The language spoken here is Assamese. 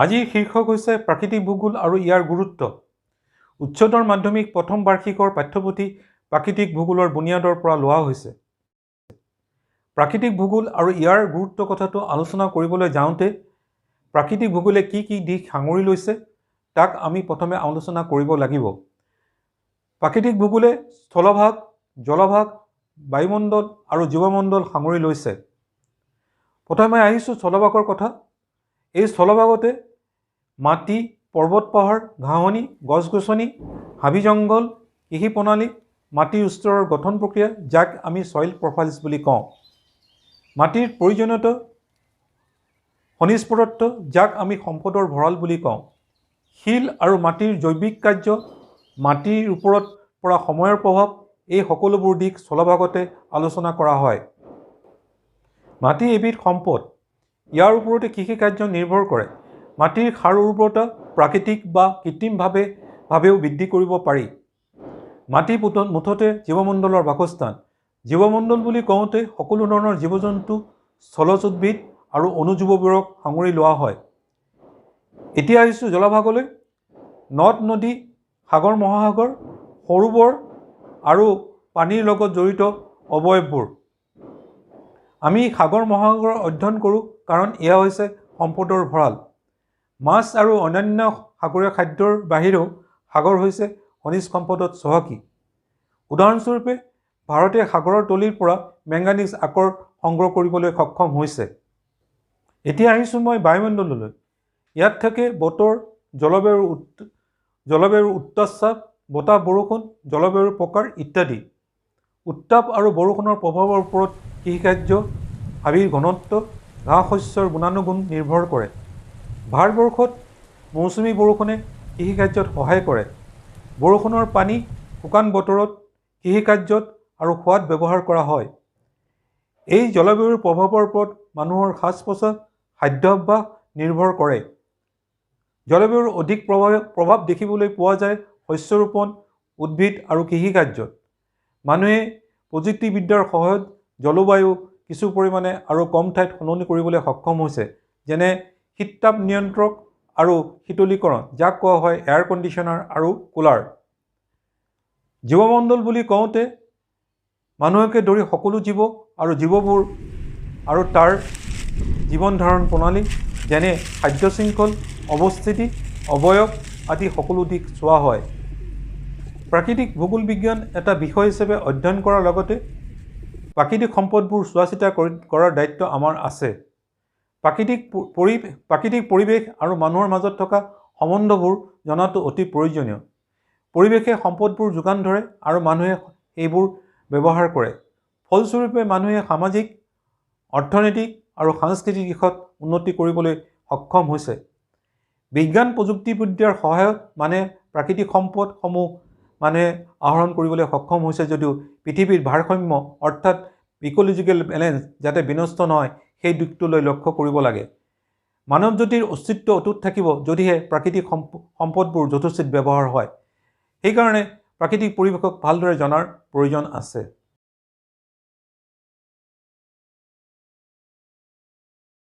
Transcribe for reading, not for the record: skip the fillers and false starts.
আজিৰ শীৰ্ষক হৈছে প্ৰাকৃতিক ভূগোল আৰু ইয়াৰ গুৰুত্ব। উচ্চতৰ মাধ্যমিক প্ৰথম বাৰ্ষিকৰ পাঠ্যপুথি প্ৰাকৃতিক ভূগোলৰ বুনিয়াদৰ পৰা লোৱা হৈছে। প্ৰাকৃতিক ভূগোল আৰু ইয়াৰ গুৰুত্ব কথাটো আলোচনা কৰিবলৈ যাওঁতে প্ৰাকৃতিক ভূগোলে কি কি দিশ সাঙুৰি লৈছে তাক আমি প্ৰথমে আলোচনা কৰিব লাগিব। প্ৰাকৃতিক ভূগোলে স্থলভাগ, জলভাগ, বায়ুমণ্ডল আৰু জীৱমণ্ডল সাঙুৰি লৈছে। প্ৰথমে আহিছোঁ স্থলভাগৰ কথা। এই স্থলভাগতে মাটি, পৰ্বত পাহাৰ, ঘাঁহনি, গছ গছনি, হাবি জংঘল, কৃষি প্ৰণালী, মাটিৰ স্তৰৰ গঠন প্ৰক্ৰিয়া, যাক আমি ছইল প্ৰফাইলছ বুলি কওঁ, মাটিৰ প্ৰয়োজনীয়তা, খনিজ পদাৰ্থ, যাক আমি সম্পদৰ ভঁৰাল বুলি কওঁ, শিল আৰু মাটিৰ জৈৱিক কাৰ্য, মাটিৰ ওপৰত পৰা সময়ৰ প্ৰভাৱ, এই সকলোবোৰ দিশ স্থলভাগতে আলোচনা কৰা হয়। মাটি এবিধ সম্পদ, ইয়াৰ ওপৰতে কৃষি কাৰ্য নিৰ্ভৰ কৰে। মাটিৰ সাৰ উৰ্বৰতা প্ৰাকৃতিক বা কৃত্ৰিমভাৱেও বৃদ্ধি কৰিব পাৰি। মাটি মুঠতে জীৱমণ্ডলৰ বাসস্থান। জীৱমণ্ডল বুলি কওঁতে সকলো ধৰণৰ জীৱ জন্তু, স্থলজ উদ্ভিদ আৰু অণুজীৱবোৰক সাঙুৰি লোৱা হয়। এতিয়া আহিছোঁ জলভাগলৈ। নদ নদী, সাগৰ মহাসাগৰ, সৰোবৰ আৰু পানীৰ লগত জড়িত অৱয়ববোৰ। আমি সাগৰ মহাসাগৰ অধ্যয়ন কৰোঁ কাৰণ এয়া হৈছে সম্পদৰ ভঁৰাল। মাছ আৰু অন্যান্য সাগৰীয় খাদ্যৰ বাহিৰেও সাগৰ হৈছে খনিজ সম্পদত চহকী। উদাহৰণস্বৰূপে ভাৰতে সাগৰৰ তলিৰ পৰা মেংগানিজ আকৰ সংগ্ৰহ কৰিবলৈ সক্ষম হৈছে। এতিয়া আহিছোঁ মই বায়ুমণ্ডললৈ। ইয়াত থাকে বতৰ, জলবায়ুৰ উত্তাপ, বতাহ, বৰষুণ, জলবায়ুৰ প্ৰকাৰ ইত্যাদি। উত্তাপ আৰু বৰষুণৰ প্ৰভাৱৰ ওপৰত কৃষিকাৰ্য, হাবিৰ ঘনত্ব, ঘাঁহ শস্যৰ গুণানুগুণ নিৰ্ভৰ কৰে। ভাৰতবৰ্ষত মৌচুমী বৰষুণে কৃষিকাৰ্যত সহায় কৰে। বৰষুণৰ পানী শুকান বতৰত কৃষিকাৰ্যত আৰু খোৱাত ব্যৱহাৰ কৰা হয়। এই জলবায়ুৰ প্ৰভাৱৰ ওপৰত মানুহৰ সাজ পোছাক, খাদ্যাভ্যাস নিৰ্ভৰ কৰে। জলবায়ুৰ অধিক প্ৰভাৱ দেখিবলৈ পোৱা যায় শস্য ৰোপণ, উদ্ভিদ আৰু কৃষিকাৰ্যত। মানুহে প্ৰযুক্তিবিদ্যাৰ সহায়ত জলবায়ু কিছু পৰিমাণে আৰু কম ঠাইত সলনি কৰিবলৈ সক্ষম হৈছে, যেনে শীত তাপ নিয়ন্ত্ৰক আৰু শীতলীকৰণ, যাক কোৱা হয় এয়াৰ কণ্ডিশ্যনাৰ আৰু কুলাৰ। জীৱমণ্ডল বুলি কওঁতে মানুহকে ধৰি সকলো জীৱ আৰু জীৱবোৰ আৰু তাৰ জীৱন ধাৰণ প্ৰণালী, যেনে খাদ্য শৃংখল, অৱস্থিতি, অৱয়ব আদি সকলো দিশ চোৱা হয়। প্ৰাকৃতিক ভূগোল বিজ্ঞান এটা বিষয় হিচাপে অধ্যয়ন কৰাৰ লগতে প্ৰাকৃতিক সম্পদবোৰ চোৱা চিতা কৰাৰ দায়িত্ব আমাৰ আছে। প্ৰাকৃতিক পৰিৱেশ আৰু মানুহৰ মাজত থকা সম্বন্ধবোৰ জনাটো অতি প্ৰয়োজনীয়। পৰিৱেশে সম্পদবোৰ যোগান ধৰে আৰু মানুহে সেইবোৰ ব্যৱহাৰ কৰে। ফলস্বৰূপে মানুহে সামাজিক, অৰ্থনৈতিক আৰু সাংস্কৃতিক দিশত উন্নতি কৰিবলৈ সক্ষম হৈছে। বিজ্ঞান প্ৰযুক্তিবিদ্যাৰ সহায়ত মানে প্ৰাকৃতিক সম্পদসমূহ মানুহে আহৰণ কৰিবলৈ সক্ষম হৈছে যদিও পৃথিৱীৰ ভাৰসাম্য অৰ্থাৎ ইক'লজিকেল বেলেঞ্চ যাতে বিনষ্ট নহয় সেই দিশটোলৈ লক্ষ্য কৰিব লাগে। মানৱ জাতিৰ অস্তিত্ব অটুট থাকিব যদিহে প্ৰাকৃতিক সম্পদবোৰ যথোচিত ব্যৱহাৰ হয়। সেইকাৰণে প্ৰাকৃতিক পৰিৱেশক ভালদৰে জনাৰ প্ৰয়োজন আছে।